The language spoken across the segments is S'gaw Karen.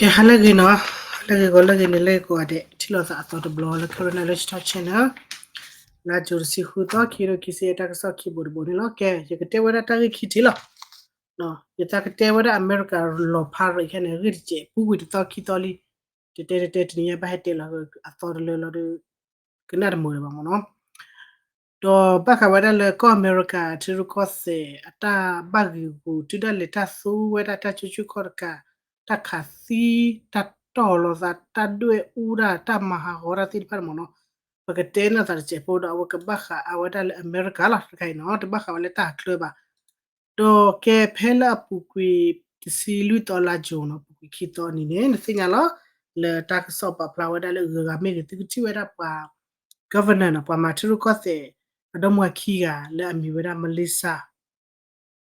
ကဲ ဟါလၢအဂ့ၤနီၤ, ဟါလၢအဂ့ၤ ဂီၤလၢအဂ့ၤ နံၤလၢအဂ့ၤကိးဂၤဒဲး ထံၣ်လိာ်သးအသီတဘျီလၢ Karen English Channel လါ June တဆံဃုသီ ခံကထိခံဆံယဲၢ် တၢ်ကစီၣ်ခံဘိတဘိန့ၣ်လီၤ. ကဲ ယကတဲဝဲဒၣ်တၢ်ဂ့ၢ်ခံထံၣ်လီၤ. ယသးကတဲဝဲဒၣ်အမဲရကၤလီၤဖးရ့ၣ်ခဲန့ၣ် အဂ့ၢ်တစဲး ပူၤကွံာ်တသီခံသီလံ, တတဲတတဲတနံၤညါဘၣ်ဟဲတဲလီၤအသီတလၢလီၤဒီး ကနၣ်တမုာ်လၢၤဘၣ်မ့ၢ်နီၤ. ဒီးဘၣ်ဃးဝဲဒၣ်လၢကီၢ်အမဲရကၤထံရူၢ်ကီၢ်သဲးအတၢ်ဘၣ်ဂ့ၤဂူာ် တုၤဒၣ်လဲာ်တၢ်သူဝဲဒၣ်တၢ်စုဆူၣ်ခီၣ်တကး, တၢ်ခးသံ, တၢ်တီၢ်လိာ်သး, တၢ်ဒွဲၣ်အူတၢ်, တၢ်မၤဟးဂီၤတၢ်သ့ၣ်တဖၣ်န့ၣ်မ့ၢ်နီၤ, ပကတဲန့ၢ်သးတစဲးဖိဒီး အဝဲကဘၣ်ဃးအါဝဲဒၣ်လၢအမဲရကၤလီၤ. တခါအံၤနီၤ တဘၣ်ဃးဝဲလၢတၢ်ချၢဘၣ်. ဒီးကဲဖဲလၢအပူၤကွံာ်တဆံလွံၢ်သီလါ June နီၤ, ပူၤကွံာ်ခံသီအနံၤန့ၣ် နသ့ၣ်ညါလီၤ လၢတၢ်ကစီၣ်ပာ်ဖျါဝဲဒၣ်လၢအဂုၤအဂၤမ့ၢ်ဂ့ၤ သုကထံၣ်ဝဲဒၣ်ပှၤ governor နီၤ, ပှၤမၤထံရူၢ်ကီၢ်သဲး အဒီမါဝၤခံဂၤလၢအမံၤဝဲဒၣ် Melissa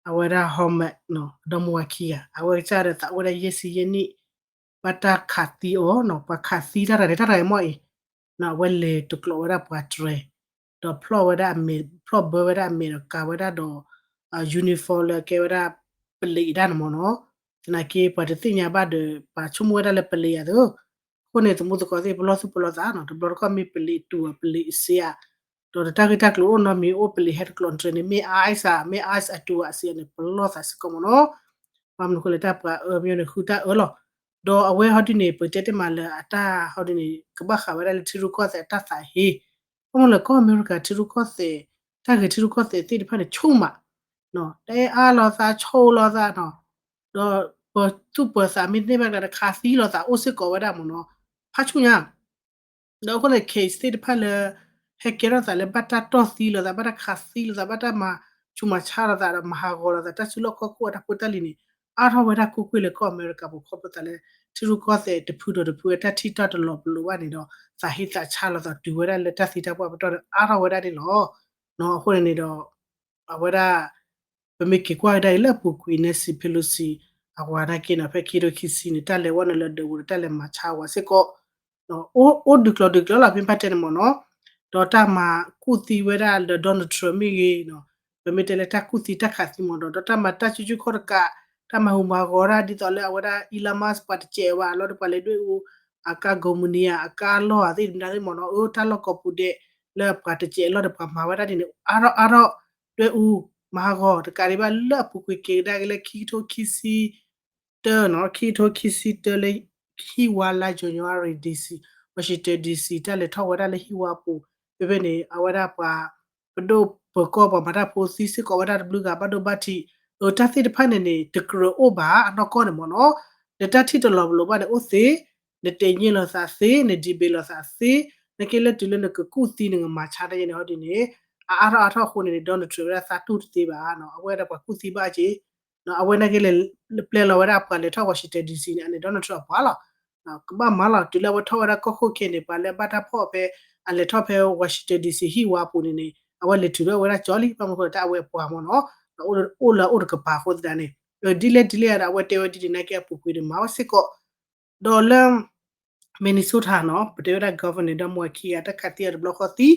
အဝဲဒၣ် Holman နီၤ, အဒီမါဝၤခံဂၤ အဝဲကစၢ်ဒီးသးအိၣ်ဝဲဒၣ်ယဲၢ်ဆံယဲၢ်နံၣ်, ဘၣ်တၢ်ခးသံအီၤနီၤ, ပှၤခးသံတၢ်တဂၤန့ၣ် တၢ်တဂၤအံၤမ့ၢ်အံၤ, အဝဲလဲၤတကျိးဝဲဒၣ်ပှၤတြဲၤ, ဒီးဖျီၣ်ဝဲဒၣ်အမဲာ်, ဖျီၣ်ဘၢဝဲဒၣ်အမဲာ်ဒီးကၤဝဲဒၣ်ဒီး uniform လၢအကဲဝဲဒၣ် ပလံးတၢ်န့ၣ်မ့ၢ်နီၤ, သနာ်က့ပှၤတသ့ၣ်ညါဘၣ်ဒီး ပှၤဆိကမိၣ်ဝဲဒၣ်လၢပလံးယၤသ့, အဃိန့ၣ် သမူသကိးသ့ၣ် ပလီၢ်သူၣ်ပလီၢ်သးနီၤ, တဘျီတခီၣ်မ့ၢ်ပလံးတူၢ်အီၤ ပလံးအစ့ဧါ, ဒီးတၢ်ဂ့ၢ်တၢ်ကျိၤအိၣ်နီတမံၤအိၣ် ပလံးဟဲတကျိးတြဲၤန့ၣ် မ့ၢ် ice ဧါ, မ့ၢ် ice အတူၢ်အီၤအစ့န့ၣ် ပလီၢ်သးစ့ၢ်ကီးမ့ၢ်နီၤ, ဘၣ်မနုၤဃိလဲၣ် တၢ်ပှၤအၢမ့ၢ်န့ၣ် ဃုတၢ်အၢလီၤ. ဒီးအဝဲဟီဒုန့ၣ် ပတဲတ့ၢ်မးလၢအတၢ်ဟီဒုန့ၣ် ကဘၣ်ဃးဝဲဒၣ်လၢထံရူၢ်ကီၢ်သဲးအတၢ်သးဟ့, ဘၣ်မနုၤလဲၣ် ကီၢ်အမဲရကၤထံရူၢ်ကီၢ်သဲး, တၢ်ဂ့ၤထံရူၢ်ကီၢ်သဲးသ့ၣ်တဖၣ်န့ၣ် ဆိကမိၣ် တအဲၣ်အါလိာ်သး ဆိလိာ်သးနီၤ, ဒီးပသူၣ်ပသးမ့ၢ်တန့ၢ်ဘၣ်ကျါ တခးသံလိာ်သးအိၣ်စ့ၢ်ကီးဝဲဒၣ်မ့ၢ်နီၤ, ဖးဆူၣ်ညါ ဒီးအဃိန့ၣ် case သ့ၣ်တဖၣ်လၢ ဟဲကဲထီၣ်သးလၢဘၣ်တၢ်တီၢ်သံလိာ်သး ဘၣ်တၢ်ခးသံလိာ်သး ဘၣ်တၢ်မၤဆူးမၤဆါလိာ်သးဒီး မၤဟးဂီၤလိာ်သး တၢ်စုလီၢ်ခီၣ်ခိၣ်အတၢ်ဖိတၢ်လံၤန့ၣ် အါထီၣ်ဝဲဒၣ်ကွ့ၢ်ကွ့ၢ်လၢကီၢ်အမဲရကၤပူၤခီဖျိသးလၢ ထံရူၢ်ကီၢ်သဲးတဖုဒီးတဖုအတၢ်ထံၣ်တၢ်တလီၤပလိာ်ဘၣ်န့ၣ်ဒီး သးဟ့သးဆါလိာ်သးတုၤဝဲဒၣ်လၢတၢ်သံတၢ်ပှၢ်ပတီၢ်ဒီး အါထီၣ်ဝဲဒၣ်န့ၣ်လီၤ. အဃိန့ၣ်န့ၣ်ဒီး အဝဲဒၣ် ပမ့ၢ်က့ၤကွၢ်ကဒါအံၤလၢအပူၤကွံာ် Nancy Pelosi အဝၤနာ်က့န့ၣ် ဖဲခံကထိခံဆံန့ၣ် တၢ်လဲၤဝဲန့ၣ်လၢဒၢးပူၤဒီး တၢ်လဲၤမၤဆါဝဲစ့ၢ်ကီး အိၣ်ဒုးကျိၤဒုးကျိၤလီၤ မ့ၢ်ဘၣ်တဲန့ၣ်မ့ၢ်နီၤ, ဒီးတၢ်မၤကူၣ်သံဝဲဒၣ်လၢ Donald Trump မ့ၢ်ဂ့ၤ, ပမ့ၢ်တဲလၢတၢ်ကူၣ်သံတၢ်ခးသံမ့ၢ်ဒီး ဒီးတၢ်မၤတၢ်စုဆူၣ်ခီၣ်တကး, တၢ်မၤဟူးမၤဂီၤတၢ်ဒ်သိးလၢအဝဲဒၣ် Elon Musk ပှၤတစဲးဝဲအလီၢ်ဒီးပှၤလဲၤဒွဲၣ်အူ အကါကိးမုၢ်နံၤဧါ အကါလီၢ်ဧါသ့ၣ်တဖၣ်န့ၣ်မ့ၢ်နီၤ, အၢ တၢ်လီၢ်ကိးပူၤဒဲး လၢပှၤတစဲးအလီၢ်ဒီးပှၤမၤဝဲဒၣ်ဒ်န့ၣ် အါထီၣ်အါထီၣ် ဒွဲၣ်အူ မၤဟးဂီၤ တကးဒံးဘၣ်လၢအပူၤကွံာ်က့ၤကဒါက့ၤလၢခံကထိခံဆံ တၢနီၤ, ခံကထိခံဆံတၢလၢ ဟံၣ်ဝါလါ January D C, Washington D C တၢ်လဲၤထီၣ်ဝဲဒၣ်လၢဟံၣ်ဝါပူၤ, ဖဲဖဲန့ၣ် အဝဲဒၣ်ပှၤ ပဒိၣ်ပၢၤကီၢ်ပှၤမၤတၢ်ဖိသံစ့ၢ်ကီးဝဲဒၣ်တဘျုးဂၤ ဘၣ်ဒိဘၣ်ထံး, အတၢ်သ့ၣ်တဖၣ်န့ၣ်န့ၣ် တကြၢးအိၣ်ဘၣ်အနီၢ်ကီၢ်န့ၣ်မ့ၢ်နီၤ, နတၢ်ထံၣ်တလီၤပလိာ်ဘၣ်န့ၣ်အိၣ်သ့, နတဲညံလိာ်သးသ့, န debate လိာ်သးသ့, နက့လၢတုၤလၢနကကူၣ်သံနကမၤဆါတၢ်ယဲန့ၣ်ဟီဒ်န့ၣ် အအါထီၣ်အါထီၣ်အဃိန့ၣ်န့ၣ် Donald Trump ဝဲဒၣ်သးတူၢ်တသ့ဘၣ်နီၤ, အဝဲဒၣ်ပှၤကူၣ်သံဘၣ်က့ၤ အဝဲနာ်က့လဲၤ ပျဲလီၤဝဲဒၣ်ပှၤလဲၤထီၣ် Washington D C န့ၣ် အန့ၣ် Donald Trump အပှၤလီၤ. ကဘၣ်မၤလီၤ တုၤလၢအဝဲထီၣ်ဝဲဒၣ်ကီၢ်ခိၣ်ခဲန့ၣ် ပှၤလၢအဘၣ်တၢ်ဖီၣ်ဖဲ အလဲၤထီၣ်ဖဲ Washington D C ဟံၣ်ဝါပူၤန့ၣ်န့ၣ် အဝဲလဲၤတုၤထီၣ်ဝဲဒၣ်ကၠီလံ ဘၣ်မနုၤဃိလၢတၢ်အဝဲအပှၤမ့ၢ်နီၤ, အိၣ်လၢအိၣ်တကပၤအဃိသတးန့ၣ် ဒ်လဲၣ်ဒ်လဲၣ်ဒီး အဝဲတဲဝဲဒ်န့ၣ်နာ်က့အပူၤကွံာ်န့ၣ် မၤဝဲစ့ၢ်ကီး ဒီးလၢ Minnesota နီၤ ပတဲဝဲဒၣ် governor ဒီမါဝၤခံဂၤ တၢ်ခးသံအီၤတဘျီဃီ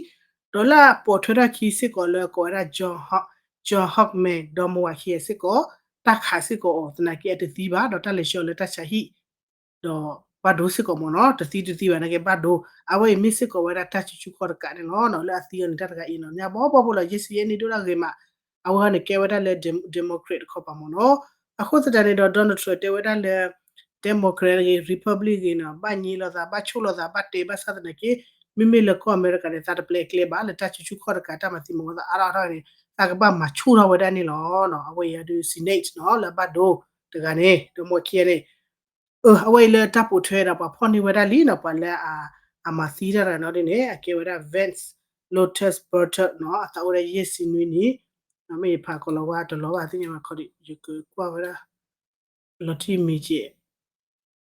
သံ, ဒီးလၢအပိာ်ထွဲထီၣ်ခံစ့ၢ်ကီးလၢကိးဝဲဒၣ် John Ho-, John Hochman ဒီမါဝၤခံဂၤစ့ၢ်ကီး တၢ်ခးစ့ၢ်ကီးအီၤ သနာ်က့အတသံဘၣ် ဒီးတၢ်လဲၤဆှၢအီၤလၢတၢ်ဆါဟံၣ် ဒီးဘၣ်ဒိစ့ၢ်ကီးမ့ၢ်နီၤ, တသံတသံဘၣ်နာ်က့ဘၣ်ဒိ, အဝဲအံၤမ့ၢ်စ့ၢ်ကီးဝဲဒၣ်တၢ်စုဆူၣ်ခီၣ်တကးန့ၣ်လီၤ. လၢအသံအီၤန့ၣ် တၢ်တဂၤအံၤနီၤ ညါဘီဘီဖိလီၤ ယဲၢ်ဆံယဲၢ်နံၣ်ဒိၣ်ဒၣ်ဂ့ၤမး, အဝဲန့ၣ်ကဲဝဲဒၣ်လၢ Dem-, Democrat တခီပၤမ့ၢ်နီၤ. အဃိသတးန့ၣ်ဒီး Donald Trump တဲဝဲဒၣ်လၢ Democrat ဂ့ၤ Republican ဂ့ၤနီၤ ဘၣ်ညံလိာ်သး ဘၣ်ဆိၣ်လိာ်သး ဘၣ်တဲဘၣ်ဆၣ်သနာ်က့ မ့မ့ၢ်လၢကီၢ်အမဲရကၤန့ၣ် သးတပျဲကျဲဘၣ် လၢတၢ်စုဆူၣ်ခီၣ်တကး တၢ်မၤသံမၤဝီသးအါထီၣ်အါထီၣ်န့ၣ် သးကဘၣ်မၤဆူၣ်ထီၣ်ဝဲဒၣ်န့ၣ်လီၤ. အဝဲအံၤအဒုး Senate နီၤ လၢအဘၣ်ဒိတဂၤန့ၣ် ဒီမါဝၤခံဂၤန့ၣ် အဝဲအံၤလၢတၢ်ပိာ်ထွဲဒီးပှၤဖီၣ်န့ၢ်ဝဲဒၣ်လံနီၤ ပှၤလၢအ အမၤသံတၢ်တဂၤန့ၣ်ဒ်န့ၣ် အကဲဝဲဒၣ် Vance Lottus Burton နီၤ အသးအိၣ်ဝဲဒၣ်ယဲၢ်ဆံနွံနံၣ်, မ့ၢ်ယဖးကီးလီၤဝဲတလီၤဘၣ်သ့ၣ်ညါဘၣ်ခီဒံး ယကကွၢ်ဝဲဒၣ် လီၤတံၢ်မံၤကဲး,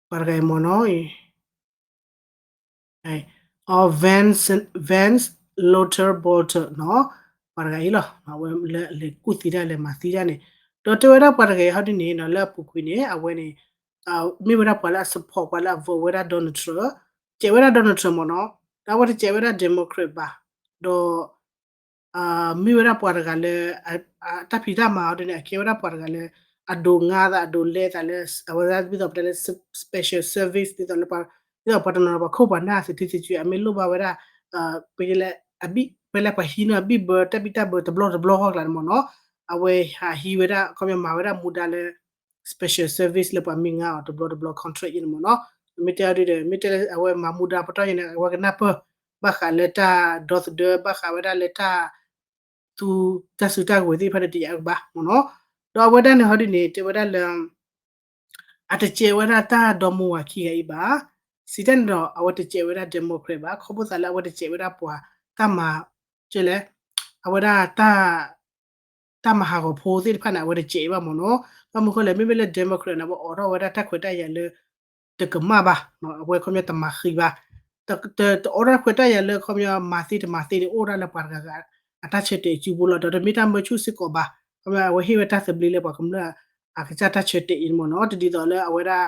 ပှၤတဂၤအံၤမ့ၢ်နီၤအံၤ Vance, Vance Lottus Burton နီၤ, ပှၤတဂၤအံၤလီၤ အဝဲလၢအလဲၤကူၣ်သံတၢ်လဲၤမၤသံတၢ်န့ၣ်, ဒီးတဲဝဲဒၣ်ပှၤတဂၤအံၤဟီဒ်န့ၣ်နီၤ လၢအပူၤကွံာ်န့ၣ် အဝဲန့ၣ် မ့ၢ်ဝဲဒၣ်ပှၤလၢအ support ပှၤလၢအ vote ဝဲဒၣ် Donald Trump, စဲးဝဲဒၣ် Donald Trump မ့ၢ်နီၤ, ဒီးအဝဲတစဲးဝဲဒၣ် Democrat ဘၣ်, ဒီး မ့ၢ်ဝဲဒၣ်ပှၤတဂၤလၢ အတၢ်ဖံးတၢ်မၤအီၤဒ်န့ၣ် အကဲဝဲဒၣ်ပှၤတဂၤလၢ အ အဒိးငါသး အဒိးလဲသးလၢ အဝဲဒၣ်ဒ်သိးပတဲလၢ special service ဒ်သိးလၢ ဒ်သိးပှၤတနီၤနီၤ ပှၤခိၣ်ပှၤနၢ်သုးထံသုးကၠူ အမ့ၢ်လိၣ်ဘၣ်ဝဲဒၣ် ပကလဲၤ ပလဲၤပှၤဟံးန့ၢ်အဘံၣ်ဘၢ တၢ်ဘံၣ်တၢ်ဘၢတဘျီတဘျီဃီကျါန့ၣ်မ့ၢ်နီၤ, အဝဲဟးဟံးဝဲဒၣ် ခီပညီမၤဝဲဒၣ်မူဒါလၢ special service လၢပှၤမ့ၢ်ငါအီၤတဘျီတဘျီ contract အံၤန့ၣ်မ့ၢ်နီၤ, မ့ၢ်တဲအီၤဒ်ဒီး မ့ၢ်တဲလၢအဝဲမၤမူဒါပတီၢ်ယဲန့ၣ် အဝဲကနၢ်ပၢၢ် ဘၣ်ဃးလၢတၢ်ဒီသဒၢ ဘၣ်ဃးဝဲဒၣ်လၢတၢ် သူတၢ်စုတၢ်ကဝဲၤသ့ၣ်တဖၣ်န့ၣ် တယာ်ကဘၣ်မ့ၢ်နီၤ, ဒီးအဝဲဒၣ်န့ၣ်ဟီဒ်န့ၣ် တဲဝဲဒၣ်လၢ အတစဲးဝဲဒၣ်တၢ်ဒီမါဝၤခံဂၤအံၤဘၣ်, စံးတၢ်န့ၣ်ဒီး အဝဲတစဲးဝဲဒၣ် Democrat ဘၣ် ခီဖျိသးလၢအဝဲတစဲးဝဲဒၣ်ပှၤ တၢ်မၤ ကဲလဲၣ် အဝဲဒၣ် တၢ်မၤဟးဂီၤဖိသ့ၣ်တဖၣ်န့ၣ် အဝဲတစဲးဘၣ်မ့ၢ်နီၤ, ဘၣ်မနုၤဃိလဲၣ် မ့မ့ၢ်လၢ Democrat န့ၣ် အဝဲအိးထီၣ်ဝဲဒၣ်တၢ်ခွဲးတၢ်ယာ်လၢ တကမၣ်ဘၣ်, အဝဲခီပညီတမၤဃံးဘၣ်, တအိးထီၣ်ခွဲးတၢ်ယာ်လၢခီပညီမၤသ့တမၤသ့န့ၣ် အိၣ်ဒၣ်လၢပှၤတဂၤဂၤ အတၢ်ဆၢတဲာ်စုပူၤလီၤ, ဒီးတမ့ၢ်တၢ်မၢဆူၣ်စ့ၢ်ကီးဘၣ်, ခီပညီအဝဲဟ့ၣ်ဝဲတၢ်သဘျ့လၢပှၤကမျၢၢ်အကစၢ်တၢ်ဆၢတဲာ်အံၤမ့ၢ်နီၤ, တဒ်သိးလၢအဝဲဒၣ်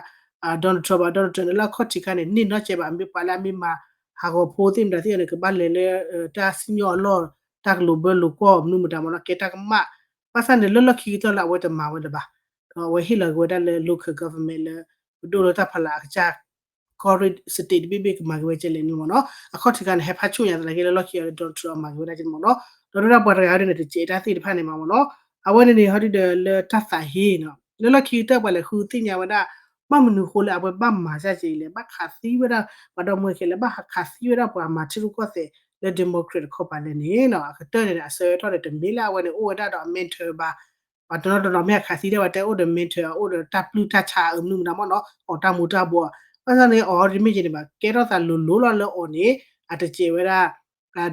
Donald Trump ဘၣ်, Donald Trump န့ၣ်လၢအခီၣ်ထံးခါန့ၣ် န့ၢ်နီၢ်ကဲဘၣ် မ့ၢ်ပှၤလၢအမ့ၢ်မၤဟးဂီၤဖိသ့ၣ်မတၤသ့ၣ်န့ၣ် ကဘၣ်လဲၤလၢ တၢ်စံၣ်ညီၣ်အလီၢ် တၢ်ကလိာ်ဘၢလိာ်ကွီၢ်မနုၤမတၤမ့ၢ်နီၤ, ကဲတၢ်ကမၣ်, ဘၣ်ဆၣ်န့ၣ် လၢလီၢ်ခံကတၢၢ်လၢအဝဲတမၤဝဲလၢၤဘၣ်, ဒီးအဝဲဟ့ၣ်လီၤက့ၤဝဲဒၣ်လၢ local government လၢ ပဒိၣ်လၢတၢ်ဖီလာ်အကစၢ် ကီၢ်ရ့ၣ် state တဘ့ၣ်ဘ့ၣ်ကမၤက့ၤဝဲကဲလဲၣ်န့ၣ်မ့ၢ်နီၤ, အခီၣ်ထံးခါန့ၣ် ဟဲဖးဆူၣ်ညါသနာ်က့လၢလီၢ်ခံအီၤလၢ Donald Trump အမၤက့ၤဝဲဒၣ်ကဲန့ၣ်မ့ၢ်နီၤ, ဒီးဒ်ပှၤတဂၤအံၤဒ်န့ၣ် တစဲးတၢ်သ့ၣ်တဖၣ်န့ၣ်မ့ၢ်နီၤ, အဝဲန့ၣ်န့ၣ်ဟီဒ်ဒီးလၢတၢ်သးဟ့နီၤ, လၢလီၢ်ခံကတၢၢ်ပှၤလဲၤဃုသ့ၣ်ညါဝဲဒၣ် ဘၣ်မနုၤဃိလၢအဝဲဘၣ်မၤစၢ်ကဲအံၤလဲၣ်, ဘၣ်ခးသံဝဲဒၣ် ပှၤဒီမါဝၤခဲလၢာ် ဘၣ်ခးသံဝဲဒၣ်ပှၤမၤထံရူၢ်ကီၢ်သဲးလၢ Democrat တခီပၤလဲၣ်န့ၣ်နီၤ, အကတၢၢ်န့ၣ် အဆၢကတီၢ်န့ၣ် တမ့ၢ်လၢအဝဲန့ၣ် အိၣ်ဝဲဒၣ်ဒီးအ mentor ဘၣ် ပှၤတနီၤတနီၤမ့ၢ်အခးသံဒၣ်ဝဲတဲအိၣ်ဒီး mentor အအိၣ်ဒီးတၢ်ပျုၢ်တၢ်ဆါအမနုၤမတၤမ့ၢ်နီၤ, အီၣ်တၢ်မူၤတၢ်ဘှီး, ဘၣ်ဆၣ်န့ၣ် အီၤတမ့ၢ်ကဲန့ၣ်ဘၣ် ကဲထီၣ်သးလိၤလိၤလီၤလၢအီၤန့ၣ် အတစဲးဝဲဒၣ်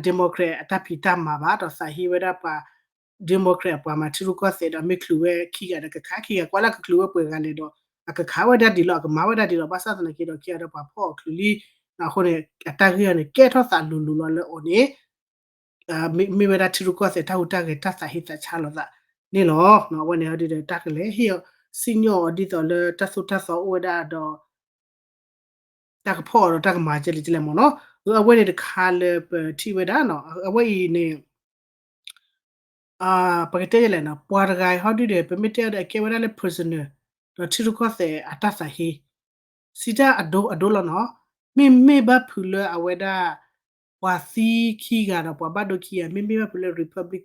Democrat အတၢ်ဖံးတၢ်မၤဘၣ် ဒီးသးဟ့ဝဲဒၣ်ပှၤ Democrat အပှၤမၤထံရူၢ်ကီၢ်သဲးဒီးမ့ၢ်ချုးဝဲခံဂၤဒီး ကခးခံဂၤ ကွၢ်လၢကချုးဝဲပှဲၤဂၤလဲၣ်ဒီး အကခးဝဲဒၣ်ဒ်လီၤ အကမၤဝဲဒၣ်ဒ်လီၤ, ဘၣ်ဆၣ်သနာ်က့ဒီးခံဂၤဒီးပှၤဖီၣ်အီၤချုးလံ, အဃိန့ၣ် အတၢ်ဂ့ၢ်အီၤန့ၣ် ကဲထီၣ်သးလိၤလိၤလီၤလၢအီၤန့ၣ် မ့ၢ်ဝဲဒၣ်ထံရူၢ်ကီၢ်သဲးတၢ်ဟူးတၢ်ဂဲၤတၢ်သးဟ့သးဆါလိာ်သးန့ၣ်လီၤ. အဝဲန့ၣ်ဟီဒ်ဒီးတၢ်ကလဲၤဟ့ၣ်အီၤ စံၣ်ညီၣ်အီၤဒ်သိးလၢတၢ်သိၣ်တၢ်သီအိၣ်ဝဲဒၣ်ဒီး တၢ်ကဖီၣ်အီၤဒီးတၢ်ကမၤကဲလဲၣ်ကဲလဲၣ်မ့ၢ်နီၤ. အဝဲန့ၣ်တခါလၢပထံၣ်ဝဲဒၣ်နီၤ အဝဲအံၤန့ၣ် ပကတဲလဲၣ်နီၤ ပှၤတဂၤအံၤဟီဒ်ဒီး ပမ့ၢ်တဲအီၤဒီး အကဲဝဲဒၣ်လၢ prisoner ဒီးထံရူၢ်ကီၢ်သဲးအတၢ်သးဟ့ စံးတၢ်အဒိအဒိလီၤနီၤ. မ့မ့ၢ်ဘၣ်ဖုးလၢအဝဲဒၣ် ပှၤသံခံဂၤဒီးပှၤဘၣ်ဒိခံဂၤ မ့မ့ၢ်ဘၣ်ဖုးလၢ Republican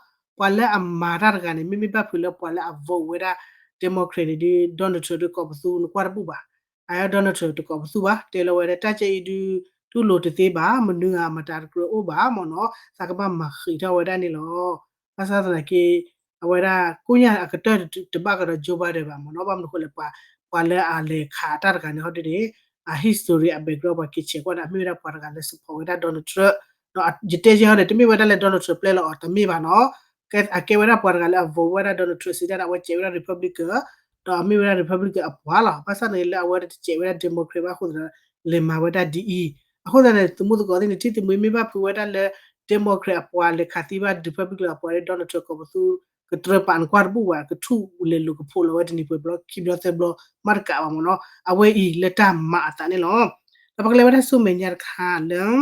ဒီး ပှၤလၢအမၤတၢ်တဂၤန့ၣ် မ့မ့ၢ်ဘၣ်ဖုးလၢပှၤလၢအ vote ဝဲဒၣ် Democrat န့ၣ်ဒီး Donald Trump ဒီးကိးပသူနကွၢ်တဘူၣ်ဘၣ်. အ Donald Trump တကိးပသူဘၣ် တဲလီၤဝဲဒၣ်တၢ်ကဲအံၤဒုး တူၢ်လိာ်တသ့ဘၣ် မနုၤဂၤမတၤတကြၢးအိၣ်ဘၣ်မ့ၢ်နီၤ သးကဘၣ်မၤဃံးထီၣ်ဝဲဒၣ်န့ၣ်လီၤ. ဘၣ်ဆၣ်သနာ်က့ အဝဲဒၣ်ကိးညါအကတၢၢ်တဘၣ်ကဒီး Joe Biden ဘၣ်မ့ၢ်နီၤ ဘၣ်မနုၤဃိလဲၣ် ပှၤလၢအလဲၤခးတၢ်တဂၤန့ၣ် ဟီဒ်န့ၣ် အ history အ background ပှၤက့ၤဆဲးကွၢ်န့ၣ် အမ့ၢ်ဝဲဒၣ်ပှၤတဂၤလၢ support ဝဲဒၣ် Donald Trump ဒီးယတဲကဲဟီန့ၣ် တမ့ၢ်ဝဲဒၣ်လၢ Donald Trump ပျဲလီၤအီၤ တမ့ၢ်ဘၣ်နီၤ. အကဲဝဲဒၣ်ပှၤတဂၤလၢအ vote ဝဲဒၣ် Donald Trump စံးတၢ်န့ၣ် အဝဲကဲဝဲဒၣ် Republican ဒီးအမ့ၢ်ဝဲဒၣ် Republican အပှၤလီၤ. ဘၣ်ဆၣ်န့ၣ်လၢအဝဲတကဲဝဲဒၣ် Democrat ဘၣ်အဃိသတး လဲၤမၤဝဲဒၣ်ဒ်အံၤ အဃိသတးန့ၣ် သုးမုၢ်သကိးသ့ၣ်န့ၣ် ထံၣ်သုးမုၢ်မ့ၢ်ဘၣ်ဖုးဝဲဒၣ်လၢ Democrat အပှၤလဲၤခးသံဘၣ် Republican အပှၤဒီး Donald Trump ကိးပသူ ကတြၢပာ်နကွၢ်တဘူၣ်ဘၣ် ကထူၣ်လဲၤလိာ်ကဖိးလီၤဝဲတနံၤပှဲၤဘျီ ခံဘျီသၢဘျီ မ့ၢ်တကးဘၣ်မ့ၢ်နီၤ. အဝဲအံၤလၢတၢ်မၤအသးန့ၣ်လီၤ. ဒီးပကလဲၤဝဲဒၣ်ဆူမဲာ်ညါတခါလၢ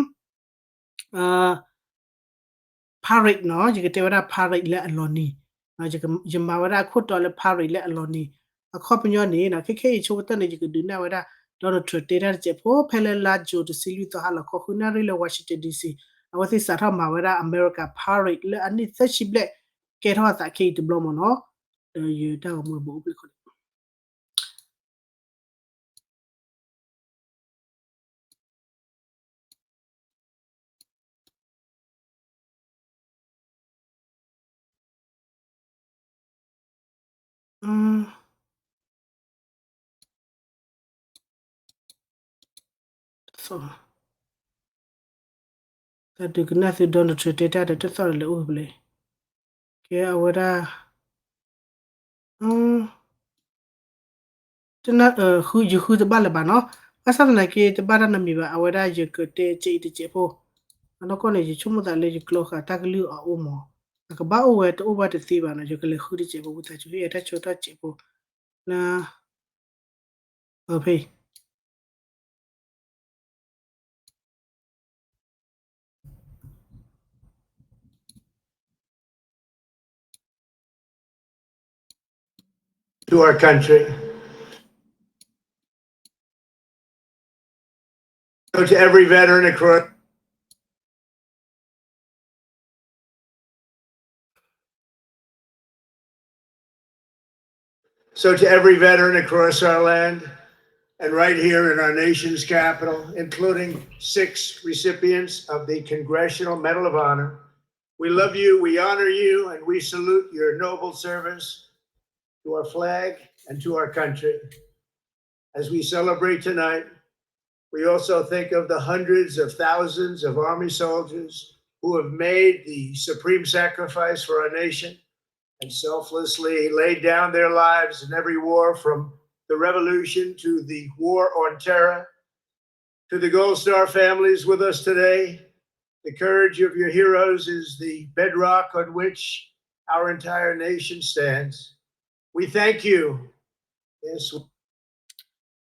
parade နီၤ ယကတဲဝဲဒၣ် parade လၢအလီၤနံၤ ယမၤဝဲဒၣ်အခိၣ်တီလၢ parade လၢအလီၤနံၤ အခီပညီန့ၣ် ခဲခဲအံၤဆိကတၢၢ်န့ၣ် ယကဒုးနၢ်ဝဲဒၣ် Donald Trump တဲတၢ်တစဲးဖိ ဖဲလၢလါ June တဆံလွံၢ်သီဟါလီၤခီ ဃုနၣ်ရံၣ်လၢ Washington D C အဝဲသ့ၣ်စးထီၣ်မၤဝဲဒၣ် America Parade လၢအနံၣ်သၢဆံဘျဲၣ် ကဲထီၣ်အသးခဲအံၤတဘျီမ့ၢ်နီၤ. ဒီးယတၢ်ဂီၤမူဘၣ်အိၣ်ဘျဲၣ်ခိၣ်န့ၣ် တၢ်ဒုးကနၣ်သု Donald Trump တဲတၢ်ဒီးတသီၣ်ဒီးလဲၤအိၣ်ဘျဲၣ် ကဲအဝဲဒၣ် တနၢ် ဃု ယဃုတဘၣ်လၢၤဘၣ်နီၤ. ဘၣ်ဆၣ်သနာ်က့ တဘၣ်တၢ်နီတမံၤဘၣ် အဝဲဒၣ်ယကတဲကဲအံၤတစဲးဖိ အနီၢ်ကီၢ်န့ၣ် ယဆိကမိၣ်သးလၢယကျိဃာ်တၢ်ကလုၢ်အအိၣ်မး အကဘၣ်အိၣ်ဝဲတအိၣ်ဘၣ်တသ့ဘၣ်နီၤ ယကလဲၤဃုတစဲးဖိ ဝံသးစူၤဟ့ၣ်ယတၢ်ဆိတၢ်စဲးဖိ လၢ ဖဲ to our country. So to every veteran across So to every veteran across our land and right here in our nation's capital, including six recipients of the Congressional Medal of Honor, we love you, we honor you, and we salute your noble service to our flag and to our country. As we celebrate tonight, we also think of the hundreds of thousands of Army soldiers who have made the supreme sacrifice for our nation and selflessly laid down their lives in every war, from the revolution to the war on terror. To the Gold Star families with us today, the courage of your heroes is the bedrock on which our entire nation stands. We thank you. Yes.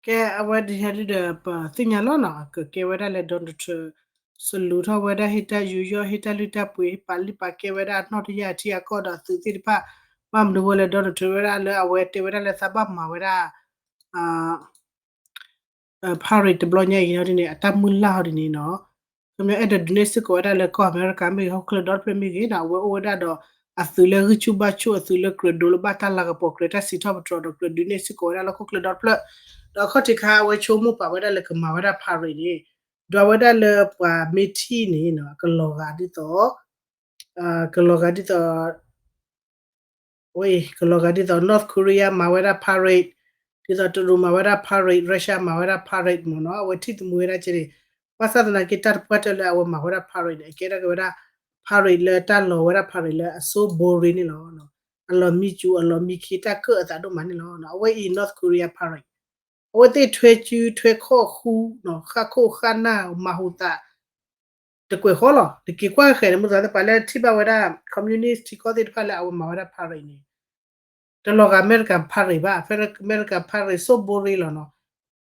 ကဲ အဝဲဒ်ဟဲဒ်ဒီး ပသ့ၣ်ညါလီၤနီၤ ကကဲဝဲဒၣ်လၢ Donald Trump စလူးထီၣ်ဝဲဒၣ် ဟ့ၣ်တၢ်ယူးယီၣ် ဟ့ၣ်တၢ်လုၢ်တၢ်ပှ့ၤ ဟ့ၣ်ပာ်လုၢ်ပာ်ကဲဝဲဒၣ် အနီၣ်တယၢ်အထံအကီၢ်ဒီးအသုးသ့ၣ်တဖၣ် ဘၣ်မနုၤဝဲလၢ Donald Trump ဝဲဒၣ်လၢအဝဲတဲဝဲဒၣ်လၢသးဘၣ်မၤဝဲဒၣ် parade တဘျီညါအံၤဟီဒ်န့ၣ် အတၢ်မုၢ်လၢ်ဟီဒ်န့ၣ်နီၤ ခီပညီအဲၣ်ဒိးဒုးနဲၣ်စ့ၢ်ကီးဝဲဒၣ်လၢကီၢ်အမဲရကၤမ့ၢ်ဂ့ၤ ဟီၣ်ခိၣ်ချၢဒီတဖျၢၣ်မ့ၢ်ဂ့ၤနီၤ အဝဲအိၣ်ဝဲဒၣ်ဒီး အသုးလၢဂံၢ်ဆူၣ်ဘါဆူၣ် အသုးလၢကြၢးဒိးလၢဘၣ်တၢ်လၤကပီၤ ကြၢးတၢ်စံးထီၣ်ပတြၢၤဒီး ကြၢးဒုးနဲၣ်စ့ၢ်ကီးဝဲဒၣ်လၢဟီၣ်ခိၣ်ချၢဒီတဖျၢၣ် ဒီးအခီၣ်ထံးခါအဝဲဆိကမိၣ်ပာ်ဝဲဒၣ်လၢကမၤဝဲဒၣ် parade န့ၣ် ဒွးဝဲဒၣ်လၢပှၤမ့ၢ်ထံၣ်န့ၣ်နီၤ ကလီၤဂာ်ဒ်သိး ကလီၤဂာ်ဒ်သိး ဝဲ ကလီၤဂာ်ဒ်သိး North Korea မၤဝဲဒၣ် parade ဒ်သိးတရူးမၤဝဲဒၣ် parade Russia မၤဝဲဒၣ် parade မ့ၢ်နီၤ အဝဲထံၣ်သမူဝဲဒၣ်ကဲန့ၣ် ဘၣ်ဆၣ်သနာ်က့တၢ်တပှၢ်တၢၢ်လၢအဝဲမၤဝဲဒၣ် parade န့ၣ် အကဲထီၣ်က့ၤဝဲဒၣ် parade လၢတၢ်လီၤဝဲဒၣ် parade လၢအ so boring န့ၣ်လီၤ. အလီၤမံစူၤ အလီၤမံခ့ တၢ်ကၢၣ်အသးဒိၣ်မးန့ၣ်လီၤ. အဝဲအံၤ North Korea parade အဝဲသ့ၣ်ထွဲစုထွဲခီၣ်ဃူ ဃၣ်ခိၣ်ဃၣ်နၢ် မၤဟူသး တကွဲးဃီလီၤ. တက့ၤကွၢ်ဃဲးန့ၣ် မ့ၢ်သးသ့ၣ်ပှၤလၢထံၣ်ဘၣ်ဝဲဒၣ် communist ထံကီၢ်သ့ၣ်တဖၣ်လၢအဝဲမၤဝဲဒၣ် parade န့ၣ် တလီၤဂာ်အမဲရကၤ parade ဘၣ်. အမဲရကၤ parade so boring လီၤနီၤ.